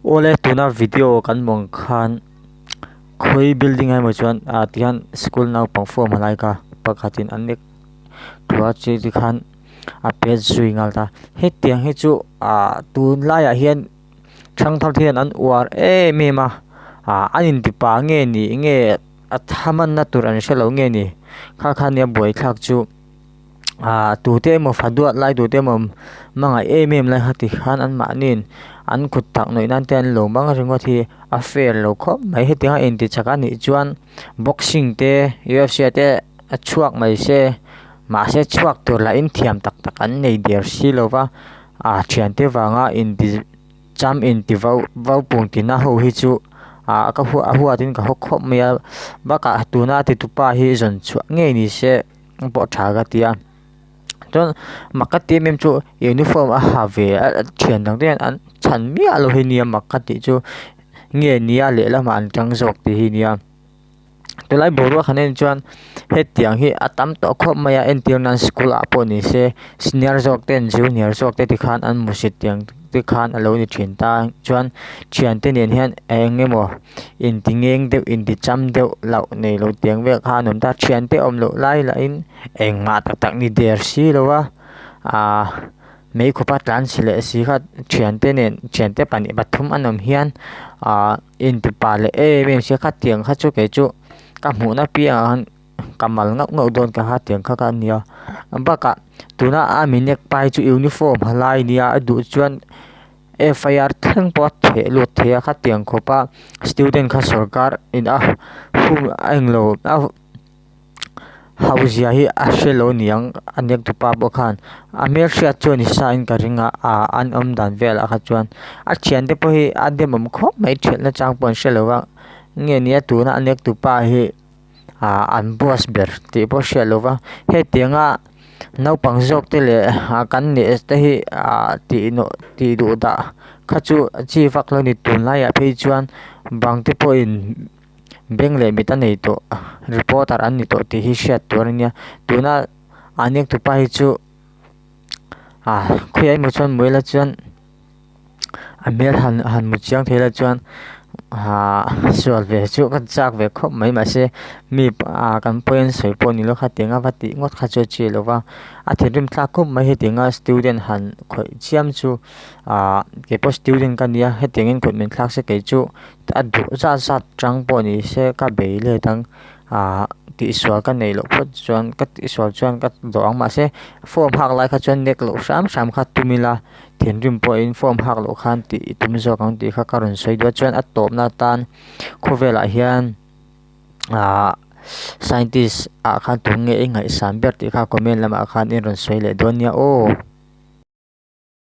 Awle tuna video kan hmuh ang khan khawi building ah emaw chuan ah tihian school naupang form ha lai kha pakhatin an nek thu a chi tikhan a pet zui nghal ta hetiang hi chu ah tunlaiah hian thangthar te hian an uar em em a ah an intipa nge ni nge a thamanna tur an hrelo nge ni kha kha nia buaithlak chu. Ahh tute emaw fa duat lai tute emaw hmangaih em em lai kha ti khan an mahniin an kut tak nawih nan te an lo hmang ringawt hi a fair lo khawp mai hetiang a inti chak a nih chuan boxing te U F C ah te a chhuak mai se mahse chhuak tur lah in thiam tak tak an nei der si lo va ah thiante vanga inti cham inti vau vau pung tina ho hi chu ah ka hua a huatin ka haw khawp mai a bakah tuna a titupa hi zawn chhuah ngei ni se. pawh tha ka ti a chuan mak ka ti em em chu uniform a ha ve a thian dang te hian an chhan miah lo hi nia mak ka tih chu nge nia lehlamah an tang zawk tih hi nia tunlai boruak han en chuan hetiang hi a tam tawh khawp mai a entir nan school ah pawh ni se senior zawk ten junior zawk te tikhan an hmusit tiang te khan a lo ni thin ta chuan thiante nen hian eng emaw inti ngeng deuh inti cham deuh loh nei lo tiang vel kha an awm ta thiante awm loh lai lahin engmah tak tak ni der si lo a ahh mei khawpa tlan chhe leh si kha thiante nen thiante pahnih pathum an awm hian ahh inti pa leh em em sia khatiang kha chu kei chu ka hmuhna piangah khan ka mal ngauh ngauh dawn ka ha tiang kha kha a nia bakah tuna a mi nek pai chu uniform ha lai nia a duh chuan. F I R thleng pawh a theh lut thei a khatiang khawp a student kha sawrkar in a hum a englo a hauh zia hi a hre lo niang a nek tupa pawh khan a hmelhriat chuan ni sa in ka ring a ah an awm dan velah kha chuan a thiante pawh hi a demawm khawp mai thianna chang pawh an hre lo va nge nia tuna a nek tupa hi. ah an boss ber tih pawh hriat loh va hetianga naupang zawk te leh ah kan nih te hi ah tih nawh tih duh dah kha chu chi vak lo a ni tunlaiah phei chuan bang te pawhin beng leh mit a nei tawh reporter an ni tawh tih hi hriat tur a nia tuna a nek tupa hi chu ah khawiah emaw chuan muila chuan. A hmel han han hmu chiang thei la chuan ahh sual ve chu ka chak ve khawp mai mahse mi ah kan pawi an sawi pawh ni lo khatiang a va tih ngawt kha chu a chi lo va a thinrim thlak khawp mai hetiang a student han khawih chiam chu ahh keipawh student ka nia hetiang in kut min thlak se kei chu a duh zat zat chang pawh ni se ka bei let ang ahh tihsual ka neih loh phawt chuan ka tihsual chuan ka dawh ang mahse form hak lai kha chuan nek loh hram hram kha tum ila. Thinrim pawhin form hak loh khan tih i tum zawk ang tih kha ka rawn sawi duh a chuan a tawpna atan khawvelah hian ahh scientist ah khan tunge i ngaihsan ber tih kha comment lamah khan i rawn sawi leh dawn nia aw.